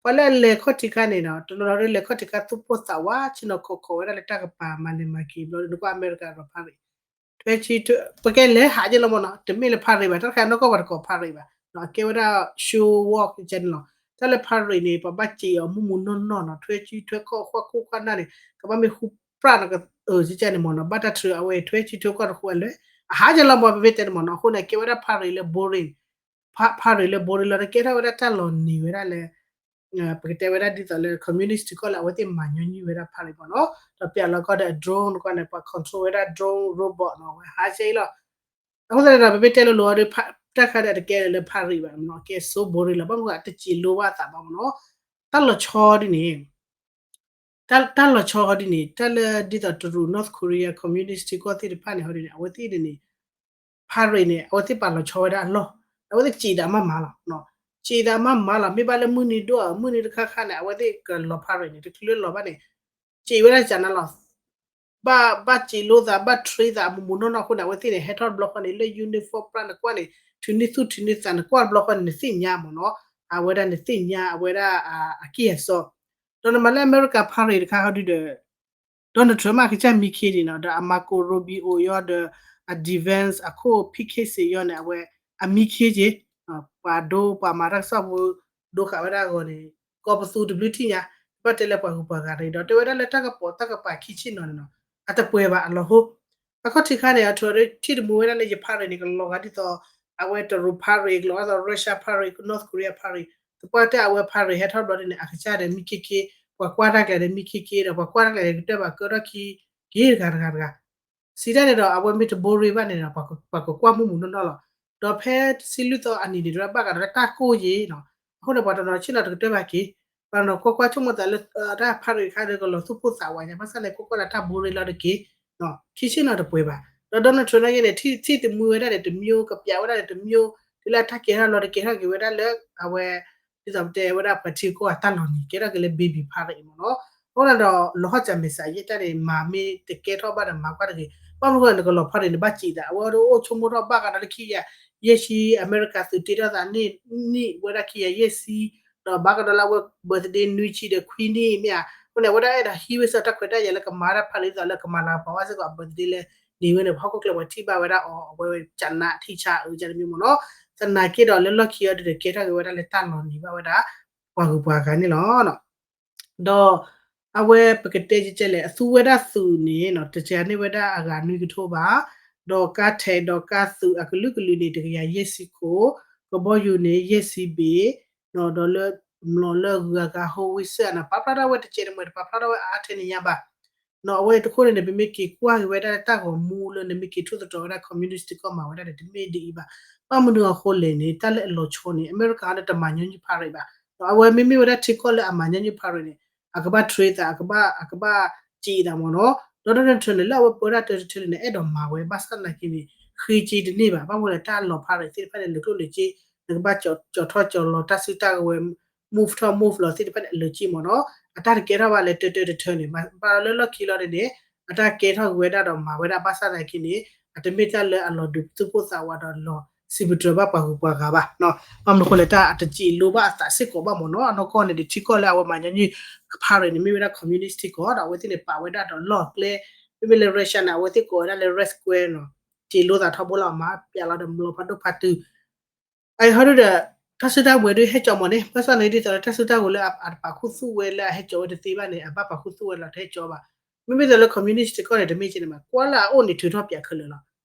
ပှၤလၢအလဲၤခီၣ်ထံးခါန့ၣ်နီၤ တနီၤနီၤဒ်လဲၤခီၣ်ထံးခါသူၣ်ပိၢ်သးဝး ဆ့ၣ်နီၤခိးခိးဝဲဒၣ်လၢတၢ်ကပၤမၤလဲၤမၤက့ၤဘျီ နကွၢ်အမဲရကၤဒီး parade ထွဲဆံ ပကဲလဲၤဟးက့ၤလီၤမ့ၢ်နီၤ တမ့ၢ်လၢ parade ဘၣ် တၢ်တခါနီၢ်ကီၢ်ပှၤတကိး parade ဘၣ် အကဲဝဲဒၣ် show walk ကဲန့ၣ်လီၤ. တၢ်လၢ parade န့ၣ် ပှၤဘၣ်စံးအီၤမုၢ်မုၢ်နီၢ်နီၢ်နီၤ ထွဲဆံထွဲခီၣ်ဃၣ်ခိၣ်ဃၣ်နၢ်န့ၣ် ကဘၣ်မ့ၢ်ဃူပြၣ်နီၤ ကဲန့ၣ်မ့ၢ်နီၤ ဘၣ်တၢ်ထုးအဝဲထွဲဆံထွဲခီၣ်တဃူအလွဲၢ် အဟးက့ၤလီၤမ့ၢ် ပမ့ၢ်တဲန့ၣ်မ့ၢ်နီၤ အဃိန့ၣ် ကဲဝဲဒၣ် parade လၢ boring parade လၢ boring လီၤ တကဲထီၣ်ဝဲဒၣ်တၢ်လီၤနံၤဝဲဒၣ်လၢ ပကတဲဝဲဒၣ်ဒ်သိးလၢ communist ထံကီၢ်လၢအဝဲသ့ၣ်မၤညီနုၢ်ဝဲဒၣ် parade မ့ၢ်နီၤ ဒီးပျးလီၤကီးဒီးအ drone တကွၢ်န့ၣ် ပှၤ control ဝဲဒၣ် drone robot နီၤ အဝဲဟးက့ၤလီၤ. အဃိသတးန့ၣ်ဒီး ပမ့ၢ်တဲလိၤလိၤအီၤဒီး တၢ်ခါဒီးတကဲလၢ parade ဘၣ်နီၤ ကဲ so boring လီၤ ဘၣ်မနုၤအတစံးလိဘၣ်အသးဘၣ်မ့ၢ်နီၤ တၢ်လီၤဆီဒ်န့ၣ် တၢ်လီၤဆီဒ်န့ၣ် တၢ်လၢဒ်သိးတရူး North Korea communist ထံကီၢ်သ့ၣ်တဖၣ်န့ၣ် ဟီဒ်န့ၣ် အဝဲသ့ၣ်န့ၣ် parade န့ၣ် အဝဲသ့ၣ်ပာ်လီၤဆီဝဲဒၣ်အလီၢ် အဝဲသ့ၣ်စံးဒၣ်မးမၤလီၤ စံးဒၣ်မးမၤလီၤ မ့ၢ်ဘၣ်လၢမုၢ်နံၤဒိၣ် မုၢ်နံၤတခါခါန့ၣ် အဝဲသ့ၣ်ကလီၤ parade န့ၣ် တချုးလၢလီၤဘၣ်န့ၣ် စံးဝဲဒၣ်ကနၤလီၤ ဘၣ် ဘၣ်စံးလိသး ဘၣ် train သး မုၢ်မုၢ်နီၢ်နီၢ်အဃိန့ၣ် အဝဲသ့ၣ်န့ၣ် ဟဲထီၣ်တဘျီဃီန့ၣ် လၢ uniform ပြၣ်နကွၢ်န့ၣ် ထုးန့ၢ်သူၣ်ထုးန့ၢ်သး နကွၢ်တဘျီဃီန့ၣ် နသ့ၣ်ညါမ့ၢ်နီၤ အဝဲဒၣ်နသ့ၣ်ညါ အဝဲဒၣ် အကံၢ်အစီ ဒီးနမၤလၢအမဲရကၤ parade တခါဟီဒုဒီး Donald Trump မ့ၢ်ကစၢ်မံခ့ဒံးနီၤ ဒီးအ Marco Rubio ယီၤဒီး အ defense အခိၣ် Pete Hegseth ယီၤန့ၣ် အဝဲ အမံခ့က့ၤ ပှၤဒိ ပှၤမၤတၢ်ကစီၣ်ဖိ ဒိဃာ်ဝဲဒၣ်အဂီၢ်န့ၣ် ကီၢ်ပသူတဘျုးထံၣ်ညါ ဘၣ်တဲလၢပှၤဂုၤပှၤဂၤတဂ့ၤဒီး တဲဝဲဒၣ်လၢတၢ်ကပီၤတၢ်ကပာ်ခံဆံနီၤန့ၣ်နီၤ အတပှဲၤဘၣ်အလီၢ်ဟိ အခီၣ်ထံးခါန့ၣ် အထီထံၣ်တမူဝဲဒၣ်လၢယ parade န့ၣ် ကလီၤဂာ်ဒ်သိး အဝဲတရူး parade ကလီၤဂာ်ဒ်သိး Russia parade North Korea parade သပှၢ်တၢၢ်အဝဲ parade ဟဲထီၣ်ဘျီဒ်န့ၣ် အကစၢ်ဒီးမံခ့ခ့ ပှၤကွၢ်တၢ်ကျဲဒီးမံခ့ခ့ဒီး ပှၤကွၢ်တၢ်ကျဲဒီးကတၢၢ်ဘၣ်ကၢထီၣ်ခံ က့ၤတဂၤတဂၤတဂၤ စံးတၢ်န့ၣ်ဒီး အဝဲမ့ၢ်တ boring ဘၣ်န့ၣ်ဒီး ပှၤကကွၢ်မုၢ်မုၢ်နီၢ်နီၢ်လီၤ. ဒီးဖဲတဆံလွံၢ်သီအနံၤန့ၣ် တရၢ်ဘၣ်ဃးဒီးတၢ်ကိၢ်ယ့ၤနီၤ အဃိန့ၣ် ပှၤတနီၤဆ့ၣ်နီၤတကတၢၢ်ဘၣ်က့ၤ ပှၤတနီၤကွၢ်ကွၢ်ဆိကမိၣ်သးလၢ တၢ် parade တခါဒီးကလီၤသူၣ်ပိၢ်သးဝးညါ ဘၣ်ဆၣ်န့ၣ် ကွၢ်ကွၢ်လၢတၢ် boring လီၤတက့ၢ် ခံဆ့ၣ်နီၤတပှဲၤဘၣ်. ဒီး Donald Trump နာ်က့န့ၣ် ထံၣ်တမူဝဲဒၣ်န့ၣ် တမံၤ ကပျးဝဲဒၣ်န့ၣ် တမံၤ တုၤလၢအတၢ်ကဲထီၣ်လီၤတကဲထီၣ်က့ၤဝဲဒၣ်လၢ အဝဲ ဒ်သိးပတဲဝဲဒၣ်ပှၤထံကီၢ်အတၢ်လီၤနံၤ ကဲထီၣ်က့ၤလၢ baby parade မ့ၢ်နီၤ. အဃိန့ၣ်ဒီး လီၤဟီၣ်စၢၤမဲာ်ဆှးယဲၢ်တၢ်န့ၣ် မၤမ့ၢ်တကဲထီၣ်ဘၣ်ဒီးမၤကွၢ်တဂ့ၤ. ဘၣ်မနုၤအဃိန့ၣ် နကလီၤ parade န့ၣ် ဘၣ်စံးသး အဝဲအိၣ်ဆိကမိၣ်ထီၣ်ဘၣ်ဃးဒီးလၢခံကယၤယဲၢ်ဆံ အမဲရကၤသုးတ့ထီၣ်သးန့ၢ် န့ၢ်ဝဲဒၣ်ခံကယၤယဲၢ်ဆံ ဒီးဘၣ်ဃးဒီးလၢအဝဲ birthday နွံဆံဒီးခွံနံၣ်မ့ၢ်ဧါ. အဃိန့ၣ် အဝဲဒၣ်အဲၣ်ဒိးဟံးဝဲစ့ၢ်တၢ်ခွဲးတၢ်ယာ်လၢကမၤဒၣ် parade ဒ်သိးလၢကမၤလၤကပီၤဘၣ်စ့ၢ်ကီးအ birthday လၢန့ၣ်ဝဲန့ၣ် ပဟီၣ်ခိၣ်ချၢပှၤထံၣ်ဘၣ်ဝဲဒၣ်အီၤ အဝဲကနးထံဆါအုးကန့ၣ်မ့ၢ်မ့ၢ်နီၤ. သနာ်က့ဒီးလၢလီၢ်ခံအီၤဒုဒီး ကဲထီၣ်က့ၤဝဲဒၣ်လၢတၢ်လီၤနံၤဘၣ်ဝဲဒၣ် ပှၤဂုၤပှၤဂၤန့ၣ်လီၤ. ဒီးအဝဲပကတဲကဲကဲလဲၣ် အသူဝဲဒၣ်သုးန့ၣ် တစှၤန့ၢ်ဝဲဒၣ်အဂၤနွံကထိဘၣ်, ဒီးကါထဲးဒီးကါသုးအကလုာ်ကလုာ်န့ၣ် တကယၤယဲၢ်ဆံခိၣ်, ကဘီယူၤန့ၣ် ယဲၢ်ဆံဘ့ၣ်, ဒီးလၢမျိာ်လၢဂုၤအဂၤဟိဝံစ့ၢ်အနၤ ပာ်ဖျါထီၣ်ဝဲတကဲးတမှဲး တပာ်ဖျါထီၣ်ဝဲအါထဲန့ၣ်ညါဘၣ်. အဝဲတခိၣ်န့ၣ်န့ၣ် ပမ့ၢ်က့ၤကွၢ်က့ၤဝဲဒၣ်တၢ်ဂီၤမူလၢနမ့ၢ်က့ၤထိၣ်သတြီၤဝဲဒၣ် communist ကီၢ်မၤဝဲဒၣ်န့ၣ် တမ့ၢ်ဒ်အံၤဘၣ်. ဘၣ်မနုၤအဃိလဲၣ်န့ၣ် တၢ်လၢအလီၤဆီန့ၣ် အမဲရကၤန့ၣ် တမၤညီနုၢ် pirate ဘၣ်. ဒီးအဝဲမ့မ့ၢ်ဝဲဒၣ်ထံကီၢ်လၢအမၤညီနုၢ် pirate န့ၣ် အကဘၣ် train သး အကဘၣ် အကဘၣ်စံးသးမ့ၢ်နီၤ. ဒီး Donald Trump န့ၣ် လၢအဝဲပၢဝဲဒၣ်တၢတထၢန့ၣ် အဲၣ်ဒိးမၤဝဲ ဘၣ်ဆၣ်သနာ်က့န့ၣ် ဃ့စ့တန့ၢ်ဘၣ်. ဘၣ်မနုၤလဲၣ် တၢ်လီၤ pirate သ့ၣ်တဖၣ်န့ၣ် လၢကျိၣ်လၢစ့ နကဘၣ်ကၠီၤထီၣ်ကၠီၤလီၤတၢ်စုတၢ်ကဝဲၤ move ထီၣ် move လီၤသ့ၣ်တဖၣ်န့ၣ် အလၢာ်က့မ့ၢ်နီၤ. အတၢ်တကဲထီၣ်ဘၣ်လၢတၢတၢတထၢန့ၣ် ဘၣ်လၢလီၢ်ခံလီၤန့ၣ် အတၢ်ကဲထီၣ်က့ၤဝဲဒၣ်ဒီးမၤဝဲဒၣ် ဘၣ်ဆၣ်သနာ်က့န့ၣ် အတမ့ၢ်တၢ်လၢအလီၤဒုးသူၣ်ပိၢ်သးဝးဒီးလီၤစံးပတြၢၤဘၣ်ပှၤဂုၤပှၤဂၤဘၣ်. ဘၣ်မနုၤအဃိလဲၣ် တၢ်အတစံးလိဘၣ်အသးစ့ၢ်ကီးဘၣ်မ့ၢ်နီၤ. အနီၢ်ကီၢ်န့ၣ် ဒီးထံကီၢ်လၢအဝဲမၤညီနုၢ် pirate န့ၣ် မ့ၢ်ဝဲဒၣ် communist ထံကီၢ်ဒီး အဝဲသ့ၣ်န့ၣ် ပာ်ဝဲဒၣ်ဒီးလီၢ်ကျဲ မ့မ့ၢ်လၢ Russia န့ၣ် အဝဲသ့ၣ်ကိးဝဲဒၣ်လၢ Red Square နီၤ. စံးလိသးထီဘိလီၤ မၤပၠးလီၤဒီးမျိာ်ဖးဒိၣ်ဖးတုၤ အဟီဒုဒီး တၢ်စုတၢ်ဝဲၤဒုးဟဲကၠီမ့ၢ်န့ၣ် ဘၣ်ဆၣ်န့ၣ် ဒ်သိးလၢတၢ်စုတၢ်ဝဲၤလၢအတပာ်ခူသူၣ်ဝဲလၢအဟဲကၠီဝဲတသ့ဘၣ်န့ၣ် အဘၣ်ပာ်ခူသူၣ်ဝဲလီၤ တဟဲကၠီဘၣ်. မ့မ့ၢ်သိးလၢ communist ထံကီၢ်န့ၣ် တမ့ၢ်ကဲန့ၣ်ဘၣ် ကွၢ်လၢအအိၣ်န့ၣ်ထုးထီၣ်ပၠးခဲလၢာ်လီၤ.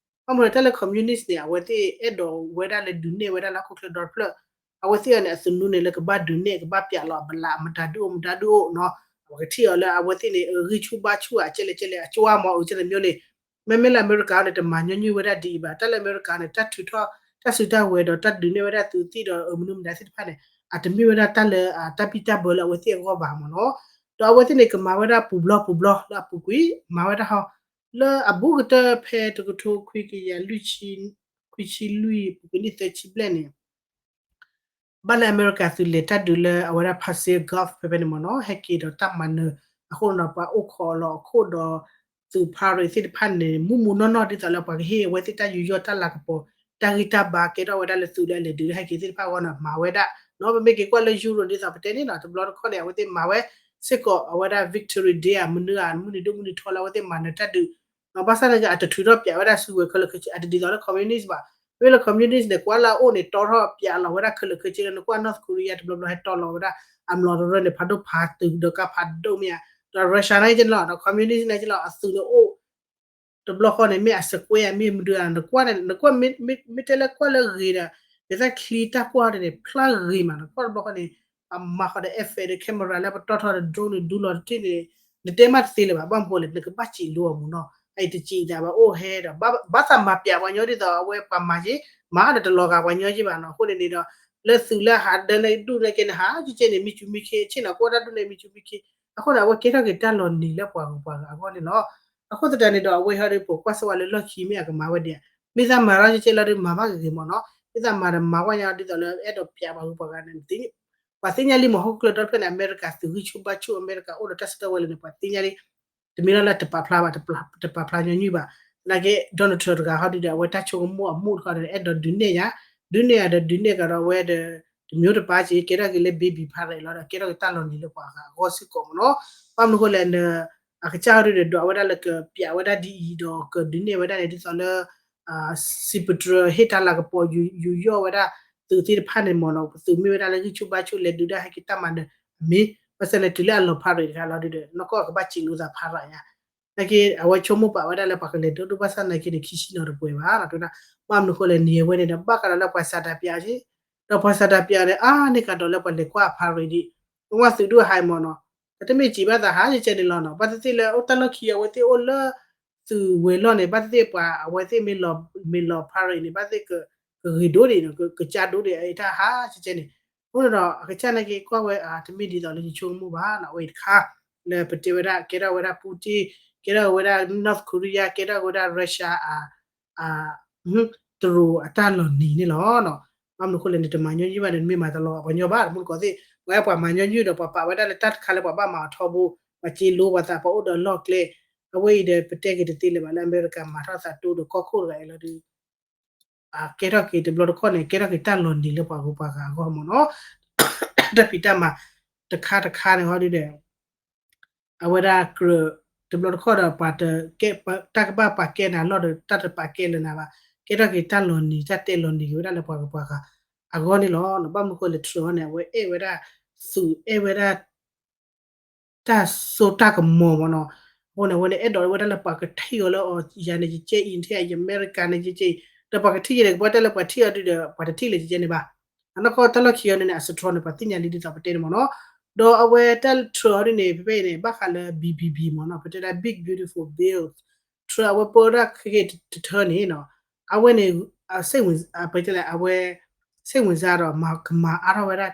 ဘၣ်မနုၤလဲၣ် တၢ်လၢ communist န့ၣ် အဝဲသ့ၣ်အဲၣ်ဒိးဝဲဒၣ်လၢဟီၣ်ခိၣ်ချၢဒီတဖျၢၣ် အဝဲသ့ၣ်အံၤန့ၣ် အသနူန့ၣ်လၢကဘၣ်ဒုးနဲၣ် ကဘၣ်ပၠးလီၤအဘျး မတၤဒုးအိၣ် မတၤဒုးအိၣ်နီၤ. ပကထံၣ်အီၤလၢအဝဲသ့ၣ်န့ၣ် ဂံၢ်ဆူၣ်ဘါဆူၣ်ဧါ ကဲလဲၣ်ကဲလဲၣ် အကၠွါမ့ၢ် အကဲန့ၣ်မ့ၢ်န့ၣ် မ့မ့ၢ်လၢအမဲရကၤန့ၣ် တမၤညီနုၢ်ဝဲဒၣ်ဒ်အံၤဘၣ်. တၢ်လၢအမဲရကၤန့ၣ် တၢ်ထုးထီၣ်တၢ်စုတၢ်ဝဲၤဒီးတၢ်ဒုးနဲၣ်ဝဲဒၣ်သုးသ့ၣ်ဒီးမနုၤမတၤသ့ၣ်တဖၣ်န့ၣ် အတမ့ၢ်ဝဲဒၣ်တၢ်လၢတၢ်ဘံၣ်တၢ်ဘၢလၢအဝဲသ့ၣ်အဂီၢ်ဘၣ်မ့ၢ်နီၤ. ဒီးအဝဲသ့ၣ်န့ၣ် ကမၤဝဲဒၣ်ပူၤဘျီပူၤဘျီလၢအပူၤကွံာ် မၤဝဲဒၣ်ဟီ လၢအဘူးကတၢၢ်ဖဲတကထိခွံကယၤလွံၢ်ဆံ ခွံဆံလွံၢ် ပူၤကွံာ်နံၣ်သၢဆံဘျဲၣ်န့ၣ် ဘၣ်လၢအမဲရကၤသုးလဲၤတၢ်ဒုးလၢအဝဲဒၣ် Persian Gulf ဖဲဖဲန့ၣ်မ့ၢ်နီၤ ဟဲက့ၤဒီးတၢ်မၤနၢၤအဃိဒီး ပှၤအိၣ်ခိးလီၤအခိၣ်ဒီး သုး pirate သ့ၣ်တဖၣ်န့ၣ် မူးမူးနီၢ်နီၢ်ဒ်သိးလၢပှၤကဟ့ၣ်အဝဲသ့ၣ်တၢ်ယူးယီၣ်တၢ်လၤကပီၤ တၢ်ဂံၢ်တၢ်ဘါကဲထီၣ်ဝဲဒၣ်လၢသုးလၢအလဲၤဒုးဟဲက့ၤသ့ၣ်တဖၣ်အဂီၢ်န့ၣ် မၤဝဲဒၣ်နီၤ. ပမ့ၢ်က့ၤကွၢ်လၢ Europe ဒ်သိးပတဲန့ၣ်နီၤ တဘျီတခီၣ်န့ၣ် အဝဲသ့ၣ်မၤဝဲစ့ၢ်ကီးအဝဲဒၣ် Victory Day ဧါ မနုၤဧါ မုၢ်နံၤဒိၣ်မုၢ်နံၤထီလၢအဝဲသ့ၣ်မၤနၢၤတၢ်ဒုး ဘၣ်ဆၣ်သနာ်က့ အတထုးထီၣ်ပၠးဝဲဒၣ်စုကဝဲၤခဲလၢာ်ခဲဆ့ အတဒ်သိးလၢ communist ဘၣ်. မ့မ့ၢ်လၢ communist န့ၣ် ကွၢ်လၢအအိၣ်န့ၣ် တီထီၣ်ပၠးလီၤဝဲဒၣ်ခဲလၢာ်ခဲဆ့လၢ နကွၢ် North Korea တဘျီဘျီဟဲတီလီၤဝဲဒၣ် အမျိာ်တရၢန့ၣ် ဖးဒိၣ်ဖးတုၤဒီးကါဖးဒိၣ်မ့ၢ်ဧါ, ဒီး Russia န့ၣ်က့လီၤ ဒီး communist န့ၣ်က့လီၤ အသုးန့ၣ်အိၣ် တဘျီဃီန့ၣ် မ့ၢ်အ square မ့ၢ်မဒုဧါ နကွၢ်န့ၣ် နကွၢ်မ့ၢ်တဲလၢကွၢ်လၢဂ့ၤဒီး ဒ်သိးချံတၢ်ကွၢ်န့ၣ် ဖျါဂ့ၤမး နကွၢ်တဘျီဃီန့ၣ် အမၤဃီဒီး effect ဒီး camera လၢပတီၢ်ထီၣ်ဒီး drone န့ၣ် ဒူလီၤတထံၣ်န့ၣ် နတဲမးတသ့လၢၤဘၣ် ဘၣ်မနုၤလဲၣ် နကဘၣ်စံးလိအီၤမ့ၢ်နီၤ အအံၤတစံးဒၣ်ဘၣ်အိၣ်ဟဲဒီး ဘၣ်သးမၤပၠးပှၤညီဒ်သိးအဝဲပှၤမၤက့ မၤဒီးတလီၤဂာ်ပှၤညီက့ဘၣ်နီၤ အဃိန့ၣ်န့ၣ်ဒီး လၢသုးလၢဟးဒၢန့ၣ်ဒူၣ်န့ၣ်က့န့ၣ် ဟးက့က့န့ၣ် မံဆူးမံခ့ ဆ့ၣ်နီၤကအိၣ်တၢ်ဒူၣ်န့ၣ် မံဆူးမံခ့ အဃိန့ၣ် အဝဲကဲထီၣ်က့ၤတၢ်လီၤနံၤလၢပှၤဂုၤပှၤဂၤအဂီၢ်န့ၣ်လီၤ. အဃိသတးန့ၣ်ဒီး အဝဲဟီဒီး ပကွၢ်စၢၤဝဲလၢလီၢ်ခံမ့ၢ်အကမၤဝဲဒ် မ့ၢ်သးမၤထီၣ်က့က့လီၤဒီး မၤဘၣ်ဂ့ၤဂ့ၤမ့ၢ်နီၤ မ့ၢ်သးမၤဒီးမၤဝဲညါဒ်သိးလၢအဲၣ်ဒိးပၠးပှၤဂုၤပှၤဂၤန့ၣ် ပှၤသ့ၣ်ညါလံမ့ၢ်ဟီၣ်ခိၣ်ချၢဒီတဖျၢၣ်န့ၣ် အမဲရကၤသုးဂံၢ်ဆူၣ်ဘါဆူၣ် အမဲရကၤအိၣ်ဒီးတၢ်စုတၢ်ဝဲၤလၢာ်န့ၣ် ပှၤသ့ၣ်ညါလံ တမ့ၢ်လၢတပာ်ဖျါဘၣ် တပာ်ဖျါညီနုၢ်ဘၣ် သနာ်က့ Donald Trump တဂၤဟီဒုဒီး အဝဲတၢ်ဆိကမိၣ်အမူးတခီဒီး အဲၣ်ဒိးဒုးနဲၣ်ယၤ ဒုးနဲၣ်ယၤဒီးဒုးနဲၣ်ကဒီးအဝဲဒီး တမျိုးတပါက့ ကဲထီၣ်က့ၤလၢ baby pirate လီၤဒီး ကဲထီၣ်က့ၤတၢ်လီၤနံၤလၢပှၤဂၤအဂီၢ်စ့ၢ်ကီးမ့ၢ်နီၤ ဘၣ်မနုၤဃိလဲၣ် အကစၢ်ဟီဒုဒီး ဒွးဝဲဒၣ်လၢကပၠးဝဲဒၣ်ဒ်အံၤဒီးကဒုးနဲၣ်ဝဲဒၣ်န့ၣ် ဒ်သိးလၢ စံးပတြၢၤဟ့ၣ်တၢ်လၤကပီၤ ယူးယီၣ်ဝဲဒၣ်သုးသ့ၣ်တဖၣ်န့ၣ်မ့ၢ်နီၤ ပသုးမ့ၢ်ဝဲဒၣ်လၢဂံၢ်ဆူၣ်ဘါဆူၣ်လဲၤဒုးဒၣ်ဟဲက့ၤတၢ်မၤနၢၤအမ့ၢ် ဘၣ်ဆၣ်န့ၣ်တုၤလၢအလီၤ pirate တခါလီၤဒုဒီး နီၢ်ကီၢ်ကဘၣ်စံးလိာ်သး pirate ယါ သနာ်က့ အဝဲဆိကမိၣ်ပာ်ဝဲဒၣ်လၢပှၤကလဲၤဒိၣ်ဒိၣ်ဘၣ်ဆၣ်သနာ်က့န့ၣ် ခံဆံနီၤတပှဲၤဘၣ်နီၤ တဲဝဲဒၣ် ဘၣ်မနုၤဃိလဲၣ် နံၤအဝဲန့ၣ်ဒီး ဘၣ်ဃးဒီးလၢပှၤစးတၢ်ပၠးက့ ဒီးပှၤစးတၢ်ပၠးန့ၣ် အါန့ၢ်ကဒီးလၢပှၤလဲၤကွၢ်အ parade ဒ် ပဝဲသုးဒိၣ်ဟါမ့ၢ်နီၤ တမ့ၢ်စံးဘၣ်သးဟါကဲကဲန့ၣ်လီၤနီၤ ဘၣ်သ့ၣ်သ့ၣ်လၢအိၣ်တၢ်လီၢ်ခံ အဝဲသ့ၣ်အိၣ်လၢ သုးဝဲၤလီၢ်န့ၣ် ဘၣ်သ့ၣ်သ့ၣ်ပှၤအဝဲသ့ၣ်မ့ၢ်လီၤ parade န့ၣ် ဘၣ်သ့ၣ်သ့ၣ်ကဂ့ၤဒိၣ်ဒံးနီၤ ကကၢ်ဒိၣ်ဒံး အတၢ်ဟါကဲကဲန့ၣ် အဃိန့ၣ်ဒီး အကစၢ်နာ်က့ကွၢ်ဝဲ တမ့ၢ်ဒ်သိးလၢယဆိကမိၣ်ဘၣ်နီၤ အဝဲအံၤတခါ လၢပတဲဝဲဒၣ် ကဲထီၣ်ဝဲဒၣ် Putin ကဲထီၣ်ဝဲဒၣ် North Korea ကဲထီၣ်ဝဲဒၣ် Russia အ တရူးအတၢ်လီၤနံၤန့ၣ်လီၤ. ဘၣ်မနုၤအဃိလဲၣ်န့ၣ် တမၤညီနုၢ်ဘၣ်န့ၣ် မ့ၢ်မၤတလီၤပှၤညီဘၣ် တမူတကိးသ့ၣ် ပှၤအဲၣ်ပှၤမၤညီနုၢ်ဒီး ပှၤပာ်ဝဲဒၣ်လၢတၢ်တခါလၢပှၤဘၣ်မၤအီၤထီဘိ ပှၤစ့လိပှၤသး ပှၤအိၣ်ဒီးအလီၢ်ကျဲ အဝဲအံၤဒီး ပတဲက့ၤတသ့လၢၤဘၣ် လၢအမဲရကၤမၤထီၣ်သးတိဒီးကီၢ်ခိၣ်တဂၤအံၤလီၤဒီး ကဲထီၣ်က့ၤတဘျီတခီၣ်န့ၣ် ကဲထီၣ်က့ၤတၢ်လီၤနံၤလၢပှၤဂုၤပှၤဂၤအဂီၢ်မ့ၢ်နီၤ တၢ်ဖံးတၢ်မၤတခါတခါန့ၣ်ဟီဒုဒီး အဝဲဒၣ်ကြၢး တဘျီတခီၣ်ဒီး ပှၤတကဲ တၢ်ကဘၣ်ပာ်ကဲနၤလီၢ်ဒီး တၢ်တပာ်ကဲလၢၤနၤဘၣ်. ကဲထီၣ်က့ၤတၢ်လီၤနံၤ တၢ်တဲလီၤနံၤက့ၤဝဲဒၣ်လၢပှၤကပှၤဂၤအဂီၢ်န့ၣ်လီၤ. ဘၣ်မနုၤဃိလဲၣ် Trump န့ၣ် အဝဲအဲၣ်ဝဲဒၣ် သုးအဲၣ်ဝဲဒၣ် တၢ်စိတၢ်ကမီၤမ့ၢ်နီၤ. အဃိန့ၣ် အဝဲန့ၣ် အဲၣ်ဒိးဝဲဒၣ်လၢပှၤကထံၣ်အီၤလၢအီၤ ယၤန့ၣ်ယကဲအံၤ နထံၣ်ယၤ ယအမဲရကၤန့ၣ်ယကဲအံၤ ဒီးပှၤကထံၣ်ယၤန့ၣ် ကဘၣ်တဲလၢပှၤထံၣ်အီၤဒုဒီး ပှၤတထံၣ်လၢယကဲန့ၣ်ဘၣ်. အနီၢ်ကီၢ်တၢ်လီၢ်ခံအီၤန့ၣ်န့ၣ် အစထြီန့ၣ် ပှၤသ့ၣ်ညါလံဒ်သိးပတဲန့ၣ်မ့ၢ်နီၤ. ဒီးအဝဲတၢ် Trump အီၤဒ်န့ၣ် ဖဲဖဲအံၤန့ၣ် ဘၣ်ဃးလၢ ဘံဘံဘံ မ့ၢ်နီၤ ပတဲဒၣ် big beautiful bill Trump အဝဲပၢဝဲဒၣ်ခဲက့ၤတထၢန့ၣ်နီၤ အဝဲန့ၣ် အဝဲ စိတ်ဝင်စားဒီး ကမၤအါထီၣ်ဝဲဒၣ်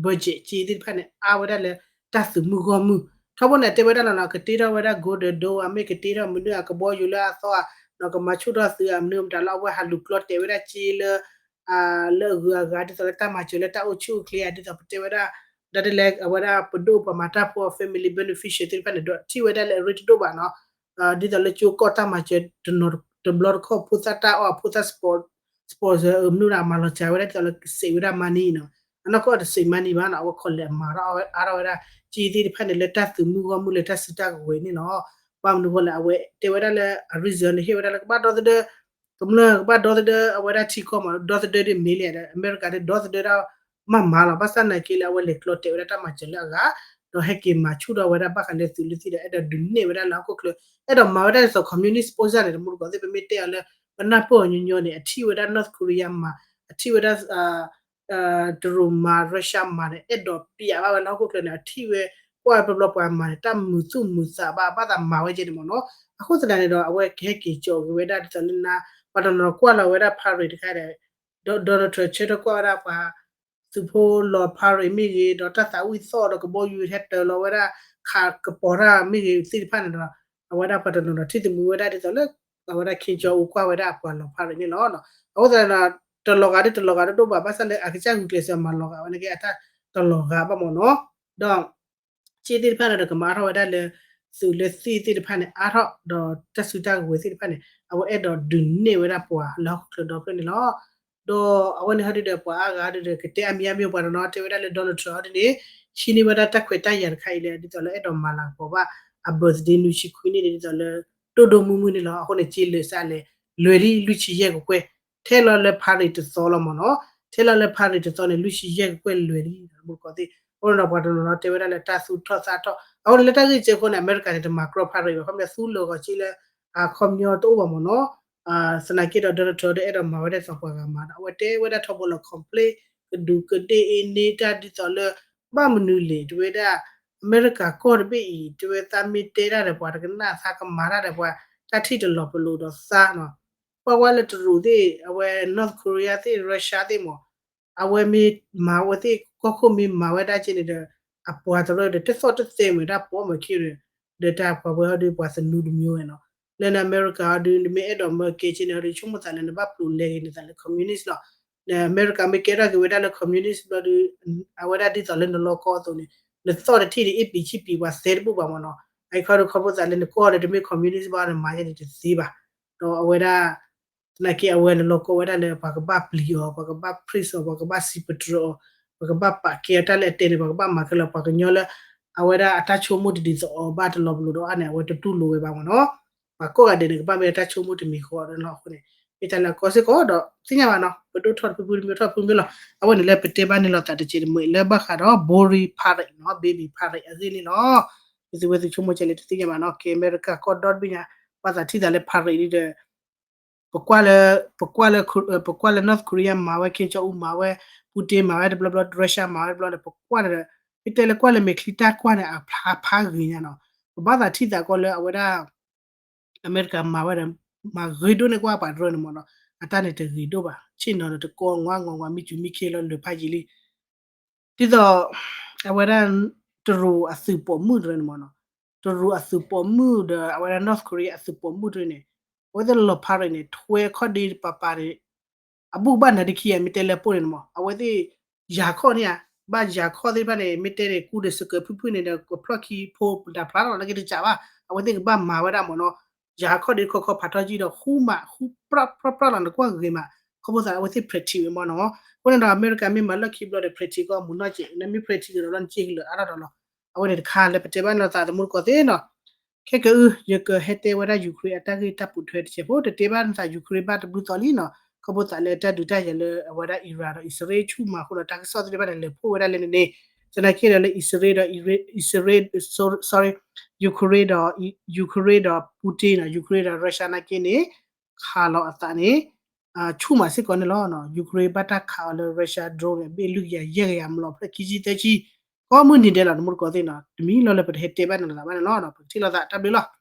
budget က့သ့ၣ်တဖၣ်န့ၣ် အါဝဲဒၣ်လၢတၢ်သုးမုၢ်ဂီၢ်မုၢ် ထီဘိန့ၣ် တဲဝဲဒၣ်လီၤနီၤ ကတ့ထီၣ်ဝဲဒၣ် Golden Dome ဧါ မ့ၢ်ကတ့ထီၣ်မနုၤဧါ ကဘီယူၤလၢအသီဧါ နီၤ ကမၤဆူၣ်ထီၣ်သုးဧါ မနုၤမတၤလၢအဝဲဟးလူၤကျီတဲာ်ဝဲဒၣ်က့လၢ လၢအဂုၤအဂၤ ဒ်သိးလၢတၢ်မၤစၢၤလၢတၢ်အိၣ်ဆူၣ်အိၣ်ချ့ဧါ ဒ်သိးပတဲဝဲဒၣ် ဒ်တလဲ အဝဲဒၣ်ပဒိၣ်ပှၤမၤတၢ်ဖိ family beneficial သ့ၣ်တဖၣ်န့ၣ် ဒီးထံၣ်ဝဲဒၣ်လၢအရ့တဒိၣ်ဘၣ်နီၤ ဒ်သိးလၢကၠိကီၢ်တၢ်မၤစၢၤ တနီၤတဘျီတခီၣ် ဖိသၣ်တၢ်အီၣ် ဖိသၣ် sponsor မနုၤဒၣ် မၤလီၤစှၤဝဲဒၣ်ဒ်သိးလၢ save ဝဲဒၣ် money နီၤ အနီၢ်ကီၢ်တ save money ဘၣ်နီၤ အဝဲ collect မၤထီၣ်အါထီၣ်ဝဲဒၣ် က့သ့ၣ်တဖၣ်န့ၣ် လၢတၢ်သုးမုၢ်ဂီၢ်မုၢ်လၢတၢ်စုတၢ်ကဝဲၤန့ၣ်လီၤ. ဘၣ်မနုၤဃိလဲၣ် အဝဲတဲဝဲဒၣ်လၢ အ reason န့ၣ် ဟ့ၣ်ဝဲဒၣ်လၢကဘၣ်ဒီသဒၢ ကမျၢၢ်ကဘၣ်ဒီသဒၢအဝဲဒၣ်ထံကီၢ်မး ဒီသဒၢဒ်မ့ၢ်လဲၣ်ဒီး အမဲရကၤဒ်ဒီသဒၢဒၣ် မၤမၤလီၤ ဘၣ်ဆၣ်နာ်က့လၢအဝဲလဲၤကျီတဲာ်ဝဲဒၣ်တၢ်မၤစၢၤလၢအဂၤ ဒီးဟဲက့ၤမၤဆူၣ်ထီၣ်ဝဲဒၣ်ဘၣ်ဃးလၢသုးလၢသံၣ်ဒီး အဲၣ်ဒိးဒုးနဲၣ်ဝဲဒၣ်လၢဟီၣ်ခိၣ်ချၢ အဲၣ်ဒိးမၤဝဲဒၣ်ဒ်သိး communist ဖိစၢ်န့ၣ် တမူတကိးသ့ၣ် ပမ့ၢ်တဲအီၤလၢ ပနၢ်ပၢၢ်အီၤညီညီန့ၣ် အထံၣ်ဝဲဒၣ် North Korea မၤ အထံၣ်ဝဲဒၣ် တရူးမၤ Russia မၤန့ၣ် အဲၣ်ဒိးပျးဘၣ်ဝဲလၢဟီၣ်ခိၣ်ချၢန့ၣ် အထံၣ်ဝဲ ကွၢ်ဝဲပျီပျီပှၤမၤန့ၣ် တၢ်မုာ်သူၣ်မုာ်သးဘၣ် ဘၣ်သးမၤဝဲကဲန့ၣ်မ့ၢ်နီၤ. အဃိသတးန့ၣ်ဒီး အဝဲကဟဲက့ၤကၠီက့ၤဝဲဒၣ်ဒ်သိးလၢနၤ ပှၤတနီၤနီၤကွၢ်လီၤဝဲဒၣ် parade တခါဒီး Donald Trump ဆၢထၢၣ်ကွၢ်ဝဲဒၣ်ပှၤ သုးဖိလီၤ parade မ့ၢ်ဂ့ၤ ဒီးတၢ်သးဝံၣ်သီၣ်ဒီးကဘီယူၤဟဲတၢၤလီၤဝဲဒၣ် ခးကပီၤတၢ်မ့ၢ်ဂ့ၤသ့ၣ်တဖၣ်န့ၣ်ဒီး အဝဲဒၣ်ပှၤတနီၤနီၤထံၣ်သမံဝဲဒၣ်ဒ်သိးလၢ အဝဲဒၣ် Kim Jong Un ကွၢ်ဝဲဒၣ်အပှၤလီၤ parade န့ၣ်လီၤ. အဃိသတးဒီး တလီၤဂာ်ဒ်တလီၤဂာ်ဒိၣ်ဒိၣ်ဘၣ် ဘၣ်ဆၣ်လၢအကစၢ်ဂုာ်ကျဲးစၢးမၤလီၤဂာ်ဝဲန့ၣ်က့ အတၢ်တလီၤဂာ်ဘၣ်မ့ၢ်နီၤ. ဒီး က့သ့ၣ်တဖၣ်န့ၣ်ဒီး ကမၤအါထီၣ်ဝဲဒၣ်လၢ သုးလၢသံၣ်သ့ၣ်တဖၣ်န့ၣ် အါထီၣ်ဒီးတၢ်စုတၢ်ကဝဲၤသ့ၣ်တဖၣ်န့ၣ် အဝဲအဲၣ်ဒိးဒုးနဲၣ်ဝဲဒၣ်ပှၤလၢဟီၣ်ခိၣ်ချၢဒီဖျၢၣ်န့ၣ်လီၤ. ဒီးအဝဲန့ၣ်ဟီဒုဒီးပှၤအါဂၤဒုဒီး ကတဲအမံၤအမံၤ ပှၤတနီၤတဲဝဲဒၣ်လၢ Donald Trump ဟီဒုန့ၣ် ဟံးန့ၢ်ဝဲဒၣ်တၢ်ခွဲးတၢ်ယာ်တခါအံၤလၢ ဒ်သိးလၢအဲၣ်ဒိးမၤလၤကပီၤဘၣ် အ birthday နွံဆံခွံန့ၣ် ဒ်သိးလၢ ဒိၣ်ဒိၣ်မုၢ်မုၢ်န့ၣ်လီၤ. အဃိန့ၣ် က့လၢာ်စးလဲၣ် လွဲၤလံ လွံၢ်ဆံယဲၢ်ကကွဲၢ် ထဲလီၤလၢ parade တသီလီၤမ့ၢ်နီၤ. ထဲလီၤလၢ parade တသီန့ၣ် လွံၢ်ဆံယဲၢ်ကကွဲၢ်လွဲၤလံ တမူတကိးသ့ၣ်. အဃိန့ၣ်ဒီးပှၤတနီၤနီၤတဲဝဲဒၣ်လၢတၢ်သူၣ်ထီၣ်သးထီၣ် အဃိန့ၣ်လၢတၢ်ဂ့ၢ်ကဲအဃိန့ၣ် အမဲရကၤန့ၣ် တမၤကြီ parade ဘၣ် ခီပညီသူလၢာ်ဂီၤက့လၢ အခီပညီတအိၣ်ဘၣ်မ့ၢ်နီၤ. သနာ်က့ဒီး Donald Trump ဒီးအဲၣ်ဒိးမၤဝဲဒၣ်ဒ်သိးပှၤဂၤမၤဒီး အဝဲတဲဝဲဒၣ်ထီဘိလီၤ complain ကဒူးကဒ့ၣ်အ့န့ၢ်တၢ်ဒ်သိးလၢ ဘၣ်မနုၤလဲၣ် တဲဝဲဒၣ် အမဲရကၤကီၢ်တဘ့ၣ်အံၤ တဲဝဲသးမ့ၢ်တဲတၢ်ဒီးပှၤတကနၣ်သး ကမၤတၢ်ဒီးပှၤ တၢ်ထံၣ်တလီၤပလိာ်ဒီးသးနီၤ. ကွၢ်ဝဲလၢတရူးသ့ၣ် အဝဲ North Korea သ့ၣ် Russia သ့ၣ်မ့ၢ် အဝဲမ့ၢ်မၤဝဲသ့ၣ် ကီၢ်ခိၣ်မ့ၢ်မၤဝဲဒၣ်က့န့ၣ်ဒီး အပှၤတရၢဒီး တသီၣ်တသဲမ့ၢ်တၢ်ပိာ်မုၣ်ခံဒီး ဒီးတၢ်ပှၤဝဲဟီဒုးပှၤသနူတမျိုးဝဲနီၤ. လၢနအမဲရကၤဟီဒုး နမ့ၢ်အဲၣ်ဒိးမၢကဲက့န့ၣ်ဟီဒုး ဆိကမိၣ်သးလၢနဘၣ်ပျိာ်လဲက့ၤနသးလၢ communist လီၤ. နအမဲရကၤမ့ၢ်ကဲထီၣ်က့ၤဝဲဒၣ်လၢ communist ဘျီဒီး အဝဲဒၣ်ဒ်သိးလၢနလီၢ်ကီၢ်အသိးန့ၣ် နသီၣ်တထံၣ်ဒီး အ့ၣ်ပံၤဆံပံၤပှၤသဲတဘူၣ်ဘၣ်မ့ၢ်နီၤ. အခီဒုးခီဖျိသးလၢနကီၢ်ဒီး တမ့ၢ် communist ဘၣ်နမၤယဲန့ၣ်တသ့ဘၣ်. ဒီးအဝဲဒၣ် သနာ်က့အဝဲန့ၣ်လီၤကီဝဲဒၣ်လၢ ပှၤကဘၣ်ပျံၤအီၤ ပှၤကဘၣ် praise အီၤ ပှၤကဘၣ်စံးပတြၢၤအီၤ ပှၤကဘၣ်ပာ်ကဲအီၤ တၢ်လၢအတဲန့ၣ် ပှၤကဘၣ်မၤခဲလၢာ် ပှၤကညီလၢ အဝဲဒၣ်အတၢ်ဆိကမိၣ်တဒ်သိးအီၤဘၣ်တလီၤပလိာ်ဒီးအါန့ၣ် အဝဲတတူၢ်လိာ်ဝဲဘၣ်မ့ၢ်နီၤ. ပှၤကိးဂၤဒဲးန့ၣ် ကဘၣ်မ့ၢ်တၢ်ဆိကမိၣ်တမံၤဃီဒီးနီၤအဃိန့ၣ် မ့ၢ်တၢ်လၢအကီစ့ၢ်ကီးဒီးသ့ၣ်ညါဘၣ်နီၤ ပဒိၣ်ထီၣ်တဖုဖုတမံၤထီၣ်ဖုမ့ၢ်လီၤ. အဝဲန့ၣ်လၢပတဲဘၣ်န့ၣ်လီၤသးတက့ၢ်တမံၤလၢဘၣ်ဃးဒီး Boring Parade နီၤ Baby Parade အဂ့ၢ်န့ၣ်လီၤ. ပသုဝဲသုဆိကမိၣ်ကဲလၢတသ့ၣ်ညါဘၣ်နီၤ ကဲအမဲရကၤကီၢ်ဒီတဘ့ၣ်ညါ ဘၣ်သးထံၣ်သးလၢ parade ဒီး ပကွၢ်လၢ ပကွၢ်လၢ ပကွၢ်လၢ North Korea မၤဝဲ Kim Jong Un မၤဝဲ Putin မၤဝဲတဘျီဘျီ Russia မၤဝဲတဘျီဒီး ပကွၢ်ဒီး မ့ၢ်တဲလၢကွၢ်လၢမဲာ်ချံတၢ်ကွၢ်န့ၣ် အဖျါဖးဂ့ၤညါနီၤ ပဘၣ်သးထံၣ်သးကီးလၢအဝဲဒၣ် အမဲရကၤမၤဝဲဒီး မၤဂ့ၤဒိၣ်န့ၢ်ကွၢ်ပှၤတရၢန့ၣ်မ့ၢ်နီၤ အတၢ်န့ၣ်တဂ့ၤဒိၣ်ဘၣ် ဆ့ၣ်နီၤဒီးတကီငွါငွါငွါ မံစူၤမံခ့လီၤလၢာ်ဖးယံာ်လံ ဒ်သိး အဝဲဒၣ် တရူးအသုးပိာ်မုၣ်တရၢန့ၣ်မ့ၢ်နီၤ တရူးအသုးပိာ်မုၣ်ဒီး အဝဲဒၣ် North Korea အသုးပိာ်မုၣ်တရၢန့ၣ် အဝဲသ့ၣ်လီၤ parade န့ၣ် ထွဲခီၣ်ဒ့ပၤပၤန့ၣ် အဘူၣ်ကဘၣ်နၤဒ်ခံဂၤ မ့ၢ်တဲလၢပိၢ်န့ၣ်မ့ၢ် အဝဲသ့ၣ် ယၤခီၣ်န့ၣ်ဧါ ဘၣ်ယၤခီၣ်သ့ၣ်တဖၣ်န့ၣ် မ့ၢ်တဲန့ၣ် ကူဒီးစကၢးဖုၣ်ဖုၣ်န့ၣ်ဒီး ကဖျီၣ်ခံဖိတၢ်ဖျါလီၤ နာ်က့တစးဘၣ် အဝဲသ့ၣ်ကဘၣ်မၤဝဲဒၣ်မ့ၢ်နီၤ ယၤခီၣ်ဒ့ခီခီဖးထီကံဒီး ဃူမး ဃူပြၢ်ပြၢ်ပြၢ်လီၤ နကွၢ်ဂ့ၤမး ခီဖျိသးလၢအဝဲသ့ၣ် practice ဝဲမ့ၢ်နီၤ အဃိန့ၣ်ဒီး အမဲရကၤမ့ၢ်မၤလီၢ်ခံဘျီဒီး practice ကီးမုာ်နီၢ်က့ နမ့ၢ် practice ကဒီးလီၤ နစ့ကလၢာ်အါထီၣ်ဒီးလီၤ အဝဲန့ၣ်တခါလၢပတဲဘၣ်န့ၣ်လီၤသးသမူတကိးသ့ၣ်နီၤ ခဲကအု ယကဟဲတဲဝဲဒၣ် Ukraine အတၢ်ဂ့ၢ်တၢ်ပိာ်ထွဲတစဲးဖိ တတဲဘၣ်နသး Ukraine ဘၣ်တဘျုးသီလံနီၤ, ခီဖျိသးလၢတၢ်ဒုးတၢ်ယၤလၢအဝဲဒၣ် Iran ဒီး အံၣ်စရ့လးဆူၣ်မၤအဃိဒီး တၢ်ကစီၣ်သ့ၣ်တဖၣ်န့ၣ် လဲၤဖှိၣ်ဝဲဒၣ်လၢန့ၣ်န့ၣ်, သနာ်က့ဒီးလၢအံၣ်စရ့လးဒီး အံၣ်စရ့လး sorry, Ukraine ဒီး Ukraine ဒီး Putin နီၤ, Ukraine ဒီး Russia နာ်က့န့ၣ် ခးလီၤအသးန့ၣ် ဆူၣ်မးစ့ၢ်ကီးန့ၣ်လီၤ. Ukraine ဘၣ်တၢ်ခးအီၤလၢ Russia drone န့ၣ် ဘ့ၣ်လွံၢ်ကယၤယဲၢ်ကယၤ မလီၤဖျၢၣ်ခံဆံသၢဆံ ကိးမုၢ်နံၤဒဲးလီၤ တမူတကိးသ့ၣ်နီၤ, တမံၤလီၤလၢပတဟဲတဲဘၣ်နၤလီၤဘၣ်န့ၣ်လီၤ. ပကထံၣ်လိာ်သးတၢ်ဘျုးလီၤ.